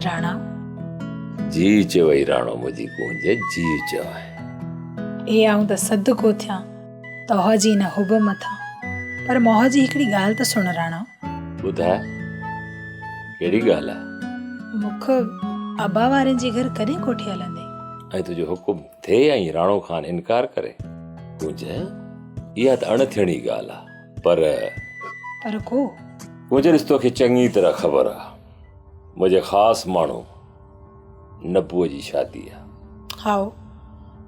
راڻا. جيء چوئي راڻو منهنجي ڪونج جيء چوئي. اي آئون ته صدقو ٿيان توهان جي ان حب مٿان، پر موهه جي هڪڙي ڳالهه ته سڻ راڻا. ٻڌاء ڪهڙي ڳالهه آهي؟ مون کي ابا وارن جي گهر ڪڏهن ڪوٺي هلندين؟ ۽ تنهنجو حڪم ٿئي ۽ راڻو خان انڪار ڪري؟ ڪونج اها ته اڻ ٿيڻي ڳالهه آهي، پر. پر ڪو؟ ڪونج ڏس توکي چڱي طرح خبر آهي منهنجي خاص ماڻهو نبوء جي شادي آ. هائو،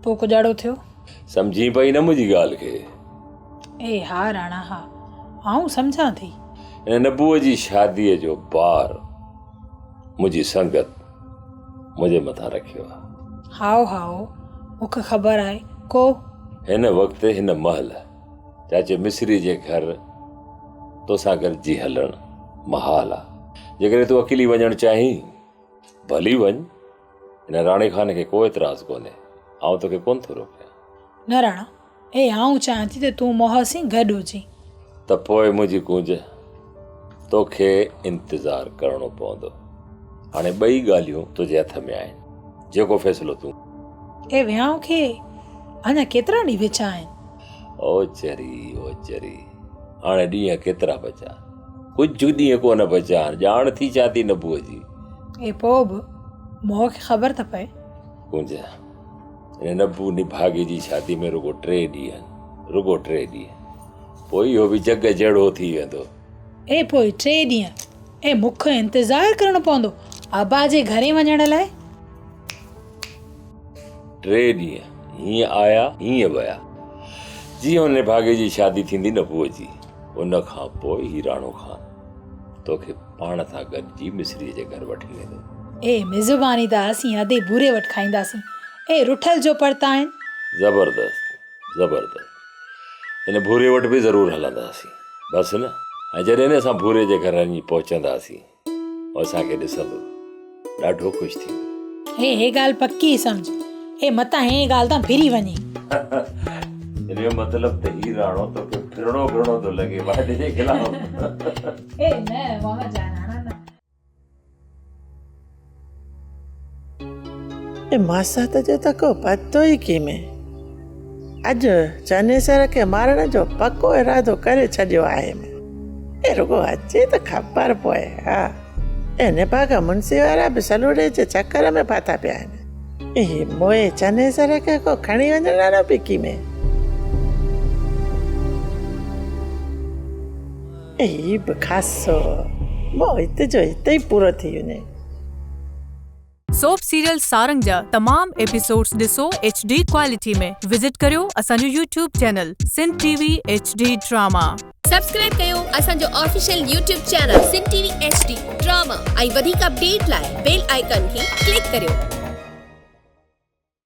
پوء ڪڄاڙو ٿيو؟ سمجهين پئي نه منهنجي ڳالهه کي؟ اي ها راڻا ها، آئون سمجهان ٿي. هن نبوء جي شاديء جو بار منهنجي سنگت منهنجي مٿان رکيو آ. هائو هائو، مون کي خبر آهي، ڪو. هن وقت هن مهل چاچي مصري جي گهر توسان گڏجي هلڻ محال آ. جيڪڏهن تون اڪيلي وڃڻ چاهين، ڀلي وڃ. هن راڻي خان کي ڪو اعتراض ڪونهي. آئون توکي ڪونه ٿو روڪيان. نه راڻا، اي آئون چاهيان ٿي ته تون موهه سين گڏ هجين. ته پوء منهنجي ڪونج، توکي انتظار ڪرڻو پوندو. هاڻي ٻئي ڳالهيون تنهنجي هٿ ۾ آهن. جيڪو فيصلو تون. اي وهانء کي اڃا ڪيترا ڏينهن بچيا آهن؟ او چري، او چري، هاڻي ڏينهن ڪيترا بچيا؟ ڪجهه ڏينهن ڪونه بچيا آهن، ڄاڻ ٿي ڇا ٿي نبوء جي. اي پوء به مون کي خبر ته پئي. ڪونج، هن نبو نڀاڳي جي شادي ۾ رڳو ٽي ڏينهن، رڳو ٽي ڏينهن. پوء اهو به جڳ جهڙو ٿي ويندو. اي پوء ٽي ڏينهن، اي مون کي انتظار ڪرڻو پوندو ابا جي گهرين وڃڻ لاء. ٽي ڏينهن هيئن آيا هيئن ويا. جيئن ان نڀاڳي جي شادي ٿيندي نبوء جي، ان کان پوء هي راڻو خان توکي پاڻ سان گڏجي مصريء جي گهر وٺي ويندو. اي ميزباني ته اسين ادي ڀوري وٽ کائينداسين. اي رٺل جو پرت آهن. زبردست زبردست. ان ڀوري وٽ به ضرور هلنداسين. بس نه؟ ۽ جڏهن اسان ڀوري جي گهر وڃي پهچنداسين. هو اسان کي ڏسندو ڏاڍو خوش ٿيندو. هي هي ڳالهه پڪي سمجهه. اي متان هين ڳالهه تان ڦري وڃين. ان جو مطلب ته هي راڻو توکي ڦرڻو گهڻو ٿو لڳي واعدي جي خلاف. اي نه واهه جا راڻا نه. اي ماسات جو ته ڪو پتو ئي ڪينهي. اڄ چنيسر کي مارڻ جو پڪو ارادو ڪري ڇڏيو آهيم. اي رڳو اچي ته خبر پوي ها. اي نڀاڳا منشي وارا به سلوڙي جي چڪر ۾ ڦاٿا پيا آهن. اي موئي چنيسر کي ڪو کڻي وڃڻ وارو به ڪينهي. اي هي به خاصو مئو هت جو هت ئي پورو ٿي وڃي. سوپ سيريل سارنگ جا تمام ايپيسوڊز ڏسو ايڇ ڊي ڪوالٽي ۾ وزٽ ڪريو اسان جو YouTube channel Sindh T V H D drama. Subscribe ڪيو اسان جو official YouTube channel Sindh T V H D drama ۽ وڌيڪ اپڊيٽ لاء بيل آئيڪان کي ڪلڪ ڪريو.